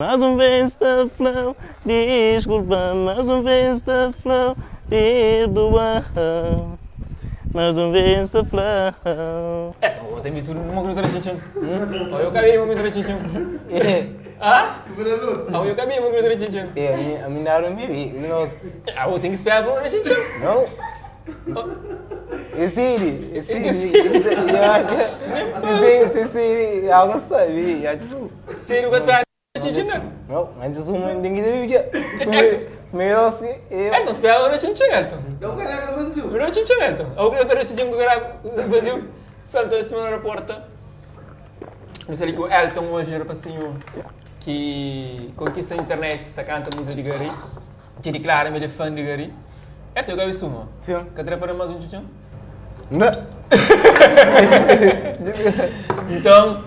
Más un vez ta fla-u diskulpa Más un vez ta fla-u perdoa Más un vez ta fla-u. Essa boa tem tudo uma que não tá tchim Olha o cabelo que não tá tchim Ah? Olha o cabelo que não tá tchim É, a mim não me vi. Não. Ah, eu tenho que esperar para não tchim Não. É sério, é sério. É sério, algo sabe, já te Sério, que esperar tchim não? Não, antes um ninguém deve ver. Meio assim, eu. Então espera não tchim Elton. Não caraca vazio. Não tchim Elton. Eu queria ter tchim com cara vazio. Santo em cima da porta. Não sei que o Elton hoje era passinho que conquista a internet, tá canta música de Gary. Te declara ele é fã de Gary. Elton, eu quero suma. Sim. Quer trazer mais um tchim? Não. Então,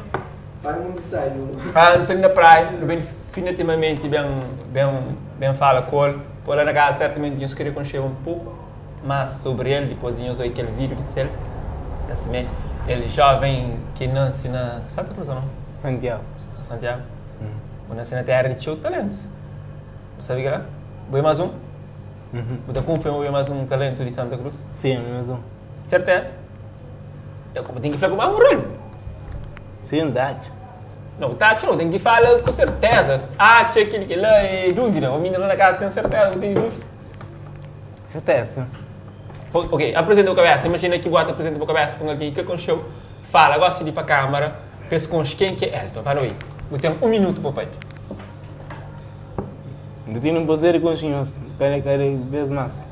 Pai mundo saiu. ah, não sei na praia, não bem definitivamente bem, bem, bem fala com ele. Por lá na casa, certamente, eu queria conhecer um pouco mais sobre ele, depois eu usei aquele vídeo de ele. Assim, ele jovem que nasce na Santa Cruz ou não? Santiago. Santiago. Hum. Nasce na terra de cheio de talentos. Sabe que lá? Vou mais um? Uhum. Vou confirmar mais um talento de Santa Cruz? Sim, mais um. Certeza? Eu tenho que falar com o rolo. Sim, dá. Não, tá, não, tem que falar com certeza. Ah, tinha aquele que lá é dúvida. O menino lá na casa tem certeza, não tem dúvida. Certeza. Ok, apresenta o cabeça. Imagina que bota apresenta o cabeça com alguém que conheceu. Fala, gosta de ir para a câmara. Pensa com quem que é Elton. Vai no aí. Eu tenho um minuto para o pai. Não tenho um prazer com os senhores. Cada cada vez mais.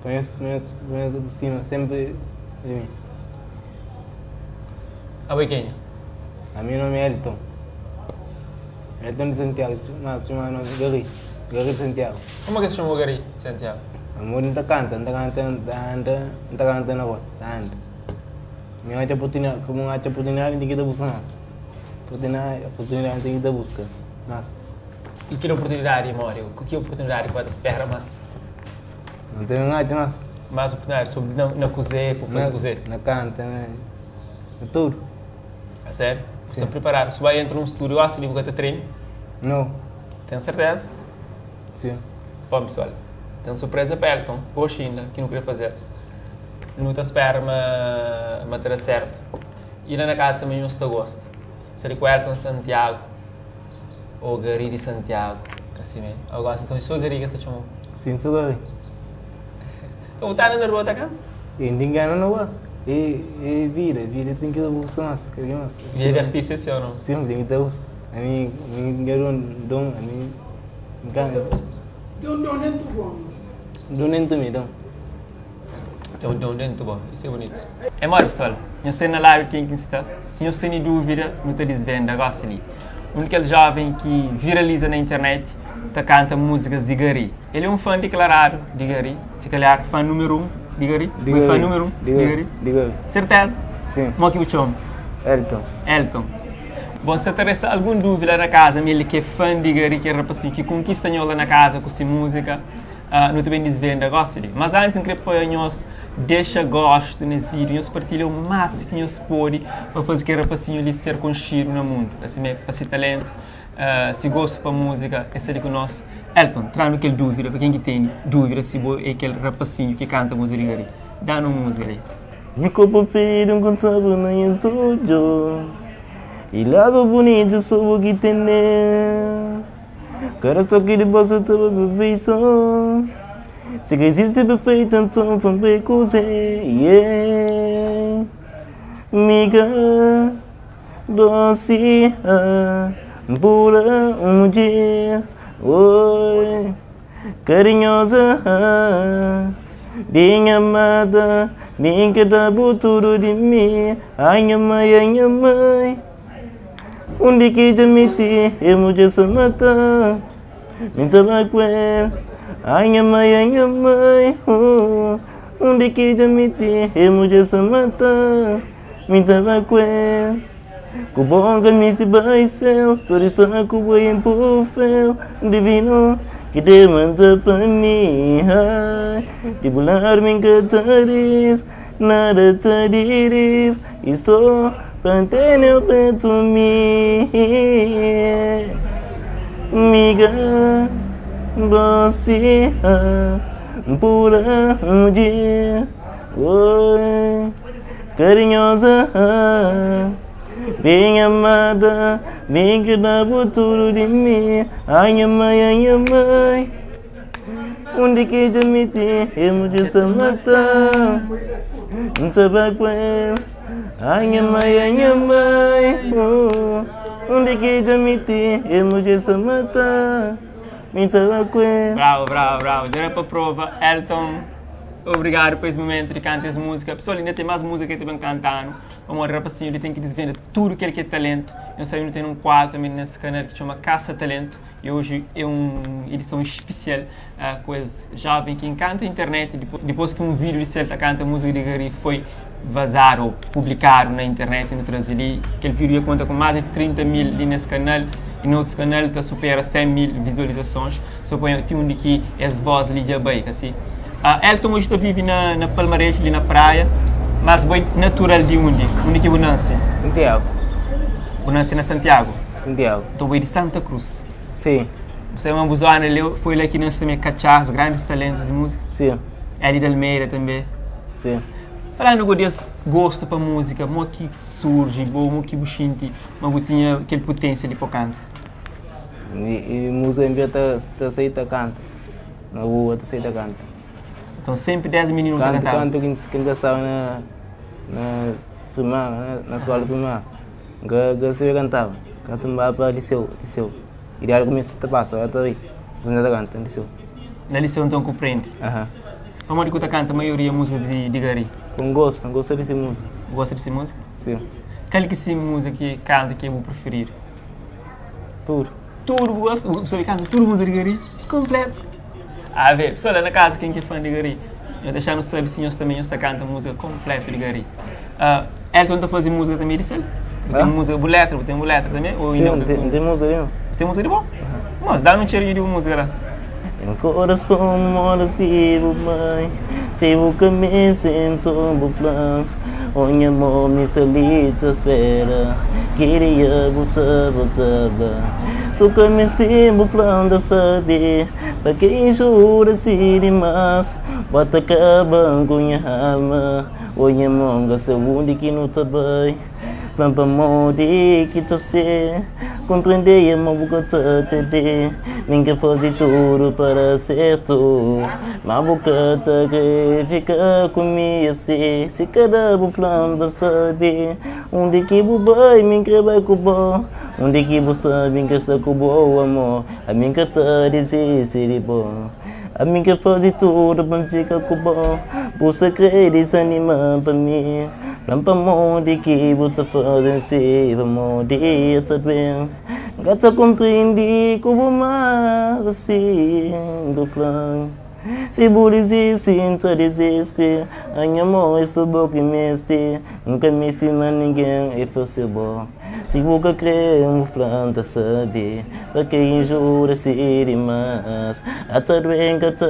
Conheço, conheço, conheço por cima, sempre de mim. Ah, oi, quem? A meu nome é Elton. Elton de Santiago, mas chama nome Gary. Gary de Santiago. Como é que se chama o Gary de Santiago? Amor não tá canta, não tá canta, não tá anda, não tá canta na rua, tá anda. Minha acha oportunidade, como acha oportunidade, tem que ir buscar mas. Oportunidade, oportunidade tem que ir buscar, mas. E que oportunidade, Mário? Que oportunidade pode esperar mais? Não tem um acha mas. Mais oportunidade sobre na, na cozer, para fazer cozer. Na canta, na, na tudo. A sério? Sim. Você preparado. Se vai entrar num estúdio, eu acho que você treino. Não. Tem certeza? Sim. Bom, pessoal, tem uma surpresa para Elton, hoje ainda, que não queria fazer. Não te espera, mas, mas terá certo. E lá na casa também não se gosta. Seria com Elton Santiago, ou Gary de Santiago, assim mesmo. Eu gosto, então eu sou Gary que você chamou. Sim, sou Gary. Então, tá na rua, tá cá? E ninguém engana não é? E, e vida, vida tem que ir buscar mais, quer mais. Vida de artista, sim ou não? Sim, tem que ir buscar. A mim, a mim, quero um dom, a mim, engana. Tem um dom dentro bom. Dom dentro me dom. Tem um dom dentro bom, isso é bonito. É mais pessoal, eu sei na live quem que está. Se eu tem dúvida, não te desvenda, gosto ali. Um daquele jovem que viraliza na internet, tá canta músicas de Gary. Ele é um fã declarado de Gary, se calhar fã número um de Gary. De Foi fã Gary. número um De de Gary. Gary. De Gary. Certeza? Sim. Como é que me chama? Elton. Elton. Bom, se te resta alguma dúvida na casa, ele que é fã de Gary, que é rapazinho que conquista lá na casa com sua música, uh, não te bem desvenda, gosta de. Mas antes, eu queria pôr nós, deixa gosto nesse vídeo, nós partilha o máximo que nós pode para fazer que rapazinho ali ser conhecido no mundo. Assim, mesmo, para esse talento, uh, se gosta para música, esse é com nós. Elton, traz aquele dúvida, para quem que tem dúvida se é aquele rapazinho que canta música de Gary. Dá uma música ali. Meu corpo ferido com sabor na olhos E lábio bonito sou o que tem Cara só que de bolsa toda perfeição Se que existe perfeito então vamos cozer Yeah Miga Doce ah, Pura um dia Oi Carinhosa ah, Bem amada Bem que dá tudo de mim Ai minha mãe, ai minha mãe Onde que já me te Eu me se mata Me sabe quel Ai minha mãe, ai minha mãe oh. Onde que já me te Eu me se mata Me sabe quel Kubonga me se vai céu Sorriso com o pufel Divino que demanda pra mim De bular me encantariz Nada te dirif E só pra ter meu peito me. Miga Você pura de Oi Carinhosa Bem amada Bem que dá tudo de mim Ai minha mãe, ai minha mãe Undi ki dja miti Emu dja sa mata Nta ba ku el Ai nha mai, ai nha mai oh. Undi ki dja miti Emu dja sa mata Nta ba ku el Bravo, bravo, bravo. Dja da pa prova. Elton, obrigadu pa es momentu di kanta es múzika. Pessoal, inda ten más múzika ki ta ben kanta-nu. Pamodi rapasinhu li ten ki disvenda tudu kel ki é talentu. Nhos sabe nu ten un kuadru tanbe nes kanal ki txoma Kasa Talentu. E oji é un edison spesial ku es joven ki enkanta internet dipôs ki un vídeo di sel ta kanta múzika di Gary foi vazadu ou publikadu na internet. Nu traze li kel vídeo dja konta ku más di 30 mil li nes kanal e na otus kanal ta supera 100 mil vizualizasons. So pa ti undi ki es voz li dja bai ka si? Elton oji ta vive na na Palmarejo li na Praia, mas bo é natural di undi? Undi ki bu nanse? Santiago. Bu nanse na Santiago? Santiago. Nton bo é di Santa Cruz? Sim. Bu sabe ma bu zona li foi la ki nanse tanbe Katxas, grandis talentus di múzika? Sim. Ely d'Almeida tanbe? Sim. Falandu go des gostu pa múzika, mo ki surji bo, mo ki bu xinti ma bu tinha kel putensia di po kanta? I múzika N ta ta sai ta kanta. Na rua ta sai ta kanta. Nton senpri desdi mininu bu ta Kantu kantaba? kantu ki N ta staba na na primária na skola primária N ka ka sabia kantaba. Kantu N ba pa liseu liseu idadi kumesa ta pasa ba ta bai N ta kanta na liseu. Na liseu nton ku prende? Aha. Pamodi ku ta kanta maioria múzikas di di Gary? Ku N gosta, N gosta di se múzika. Bu gosta di se múzika? Sim. Kal ki se múzika ki e kanta ki é bu prifiridu? Tudu. Tudu bu gosta? Bu sabe kanta tudu múzika di Gary? Kompletu. A ver, pessoal la na kaza ken ki é fã di Gary, nhos dexa-nu sabe si nhos tanbe nhos ta kanta múzika kompletu di Gary. Uh, Elton ta faze múzika tanbe di sel? Bu ten múzika, bu letra, bu ten bu letra tanbe? Ou Sim, inda bu N ten, N ten múzika di meu. Bu ten múzika di bo? Mas da-nu un txerinhu di bu múzika la. Nha korason mora si bu mãe Si bu ka meste nton bu fla-m Oh nha amor mi sta li ta spera Ki dia bu ta voltaba Su ka meste bu fla-m ta sabe Pa ke injura si dimas Bo ta kaba ku nha alma Oh nha amor N ka sabe undi ki nu ta bai Fla-m pamodi ki ta ser Konprende ma bu ka ta perde Mi N kre faze tudu pa da sertu Ma bu ka ta kre fika ku mi asi Si kada bu fla-m pa N sabe Undi ki bu bai mi N kre bai ku bo Undi ki bu sta mi N kre sta ku bo amor Ami N ka ta dizisti di bo Ami N kre faze tudu pa N fika ku bo Bu sta kre dizanima pa mi Fla-m pamodi ki bu ta faze si Pamodi el ta ben N ka ta konprende ku bu mar si Bu fla-m si bu dizisti N ta dizisti A nha amor é so bo ki meste N ka meste ma ningen é fase bo Si bu ka kre bu fla N ta sabe Pa ke injura si dimas A ta due N ka ta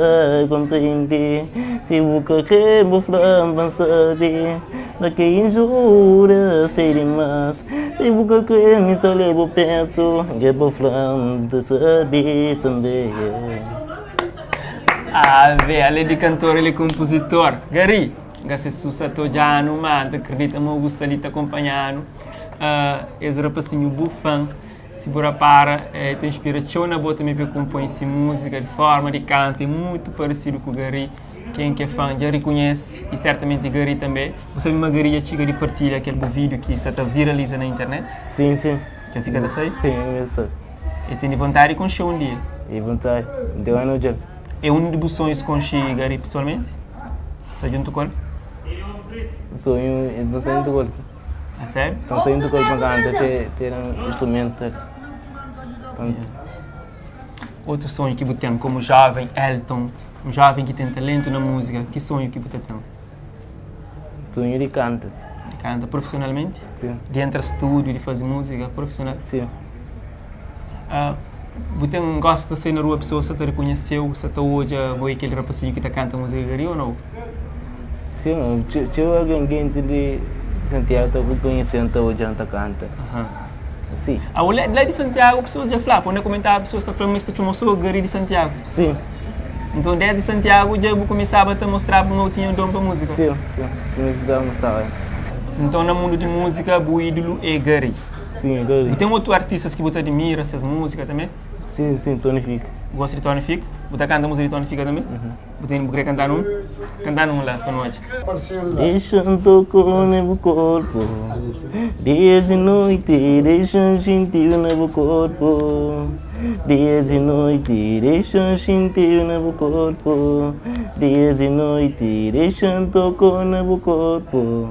konprende Si bu ka kre bu fla pa N sabe Pa ke injura si dimas Si bu ka kre mi sa leba-u pertu Ke bu fla N ta sabe tanbe. Ave, ale di kantor el é konpuzitor. Gary, N ka se su sa ta odja-nu, ma N ta kridita ma bu sta li ta konpanha-nu. Es rapasinhu bu fan. Si bu rapara, el ta inspira txeu na bo tanbê pa el konpoi si múzika, di forma di kanta é mutu paresidu ku Gary. Ken ki é fan dja rikonhese i sertamenti Gary tanbê. Bu sabe ma Gary dja txiga di partilha kel bu vídiu ki sa ta viraliza na internet? Sim, sim. Dja fika ta sai? Sim, el sabe. El tene vontadi di konxe-u un dia? E vontadi, N ten gana odja-l. É un di bus sonhus konxe Gary pesoalmenti? Sta djuntu ku el? Sonhu é pa sta djuntu ku el, sim. A sério? Pa sta djuntu ku el pa kanta te te na instrumento. Otu sonhu ki bu ten komu joven Elton, un joven ki ten talentu na múzika, ki sonhu ki bu ta ten? Sonhu di kanta. Di kanta profesionalmenti? Sim. Di entra stúdiu, di faze múzika profesional? Sim. Uh, bu ten gosta sai na rua pessoas sa ta reconheceu, sa ta odja bo é kel rapasinho ki ta kanta múzika gari ou não? Sim, txeu algen gentis di Santiago ta reconhecen, ta odjan ta kanta. Si. Awo la la di Santiago pesoas dja fla, pa na komentaba pesoas ta fla ma es ta txoma so Gary di Santiago. Si. Nton desdi Santiago dja bu kumesaba ta mostraba ma bu tinha un don pa múzika? Si, si, kumesa ta mostraba. Nton na mundu di múzika bu ídulu é Gary? Si, é Gary. Bu ten otu artistas ki bu ta admira ses múzika tanbe? Si, si, Tony Fika. Bu gosta di Tony Fika? Bu ta kanta múzika di Tony Fika tanbe? Bu ten, bu kre kantanu un? Kantanu un la pa nu odja. Dexa-m toka na bu korpu Dias i noiti Dexa-m xinti-u na bu korpu Dias i noiti Dexa-m xinti-u na bu korpu Dias i noiti Dexa-m toka na bu korpu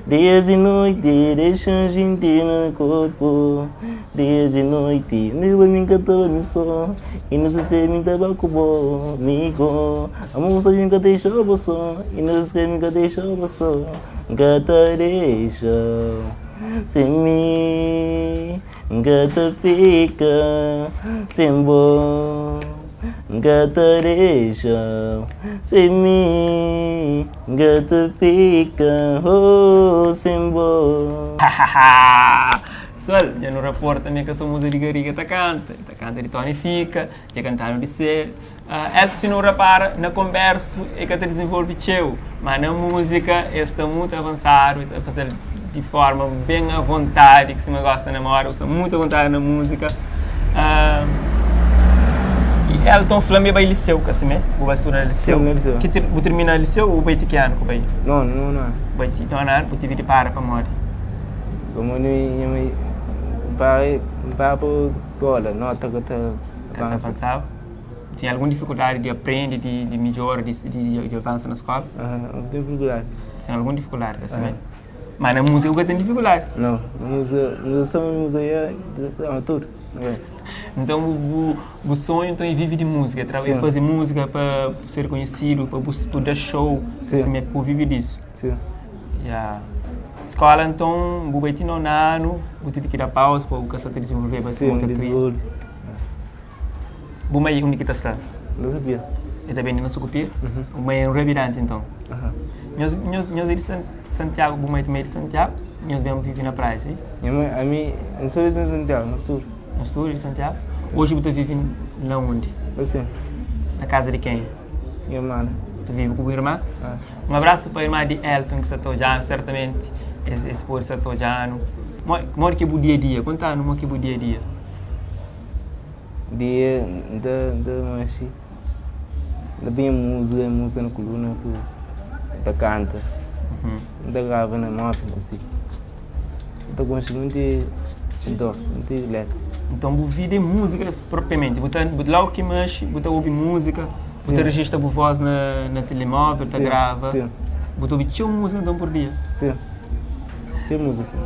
Dias i noiti, dexa-m xinti na korpu Dias i noiti, mi ku mi ka ta ba mi so I no se skre mi ta ba ku bo, mi go Amor bu sabe mi ka ta dexa bo so I no se skre mi ka ta dexa bo so N ka ta dexa sen mi N ka ta fika sen bo N ka ta dexa sen mi N ka ta fika oh sen bo. Hahaha! Sol, dja nu raporta ma é ka so muza di Gariga ta kanta, el ta kanta di Tony Fika, dja kantadu di Sel. Elton si nu rapara na konbersu el ka ta dizenvolve txeu, ma na múzika el sta mutu avansadu, el ta faze-l di forma ben avontadi, ki sima gosta na moda, bu sta mutu avontadi na múzika. I Elton fla ma el bai liseu, ka simé? Bu bai studa na liseu? Sim, na liseu. Ki ti, bu tirmina liseu ou bu bai ti ki anu ku bai? Nonu, nonu anu. Bai ti nonu anu, bu tivi di para pamodi? Pamodi nha mai, N para, N para pa skola, nota ka ta Ka ta avansaba. Tinha algun difikuldadi di aprende, di di midjora, di di di avansa na skola? Aham, ten difikuldadi. Ten algun difikuldadi, ka simé? Ma na múzika bu ka ten difikuldadi? Nau, na múzika, múzika so múzika ya, ama tudu, N gosta. Nton bu bu bu sonhu nton é vive di múzika, é Sim. faze múzika pa ser konhesidu, pa bu bu da show, Sim. simé pa bu vive disu? Sim. Ya. Skola nton bu bai ti nonu anu, bu tive ki da pauza pa bu ka sa ta dizenvolveba Sim, sima bu ta kria? dizenvolve. Bu mai undi ki ta sta? Na Sukupira. E ta bende na Sukupira? Bu mai é un rabidante nton. Nhos, nhos, nhos é di Santiago, bu mai também é di Santiago? Nhos ben vive na praia, si? Nha mai, ami, N sou di Santiago, nos tudu. Nhos tudu é di Santiago? Oji bu ta vive na undi? Na sen. Na kaza di kenha? Nha irma. Ta vive ku bu irma? Un abrasu pa irma di Elton ki sta ta odja-nu, sertamenti es, es pode sta ta odja-nu. Modi ki é bu dia-dia? Konta-nu modi ki é bu dia-dia. Dia N ta N ta manxe N ta panha múzika múzika na kuluna ku N ta kanta N ta grava na móvel asi N ta konxe munti dors munti letras. Nton bu vida é múzika propriamenti bu ta logu ki manxe bu ta obi múzika bu ta rejista bu vós na na telemóvel ta grava bu ta obi txeu múzika nton pur dia? Sim txeu múzika sim.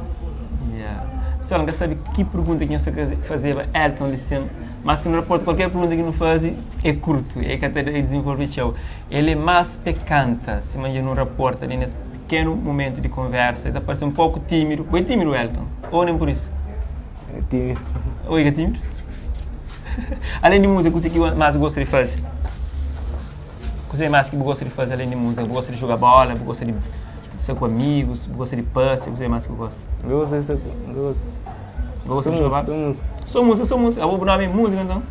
Pessoal, N ka sabe ki pergunta ki nhos ta kre fazeba Elton li sin, mas si nu raporta kualker pergunta ki nu faze é kurtu, e ka ta dizenvolve txeu. El é más pa e kanta, sima dja nu raporta li nes pikenu mumentu di konversa, el ta parse un poku tímidu. Bo é tímidu, Elton? Ou nen pur isu? É tímidu. Ou e ka tímidu? Alén di múzika, kuzê ki bu más gosta di faze? Kuzê más ki bu gosta di faze alén di múzika? Bu gosta di juga bóla? Bu gosta di sta ku amigus? Bu gosta di pâsia? Kuzê más ki bu gosta? N gosta di sta ku, N gosta. Bu gosta di juga bóla? Sô múzika. Sô múzika, sô múzika. Abo bu nómi é múzika nton?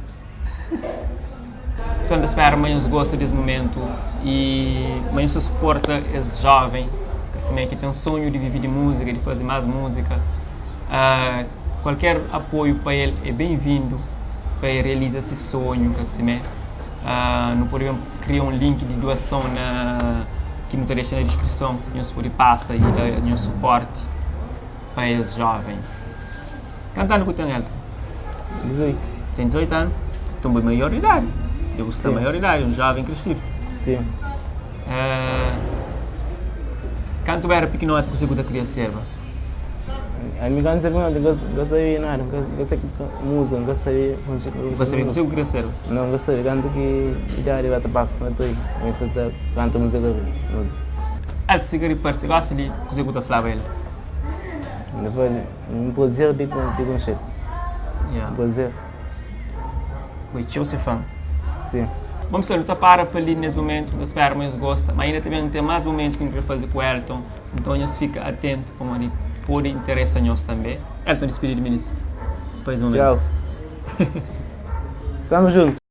Pessoal, N ta spera ma nhos gosta di es mumentu i ma nhos ta suporta es jóven ki simé ki ten sonhu di vive di múzika, di faze más múzika. Kualker apoiu pa el é ben-vindu pa el realiza se sonhu, ka simé. Nu pode ben kria un link di duason na ki nu ta dexa na diskrison nhos pode pasa i da nhos suporti pa es joven. Kantu anu ku ten Elton? 18. Ten 18 anu? Nton bu é maior di idadi. Dja bu sta maior di idadi, un joven kresidu. Sim. Kantu bu era pikinoti kuzê ku ta kria serba? Ami kantu ser pikinoti N ka sabia nada, N ka sabia múzika, N ka sabia Bu ka sabia kuzê ku kria serba? Nau, N ka sabia. Kantu ki idadi ba ta pasa, N ta kumesa ta kanta múzika múzika. El ta siga riparse gosi li kuzê ku ta flaba el? N ta fla el, un prazer di konxe-l. Un prazer. Bu é txeu se fan. Sim. Bon pessoal, nu ta para pa li nes mumentu, nu ta spera ma nhos gosta, ma inda ta ben ten más mumentu ki nu kre faze ku Elton. Nton nhos fika atentu pamodi pode interesa nhos tanbe. Elton dispidi di minis. Pa es momentu. Tchau. Stamos juntos.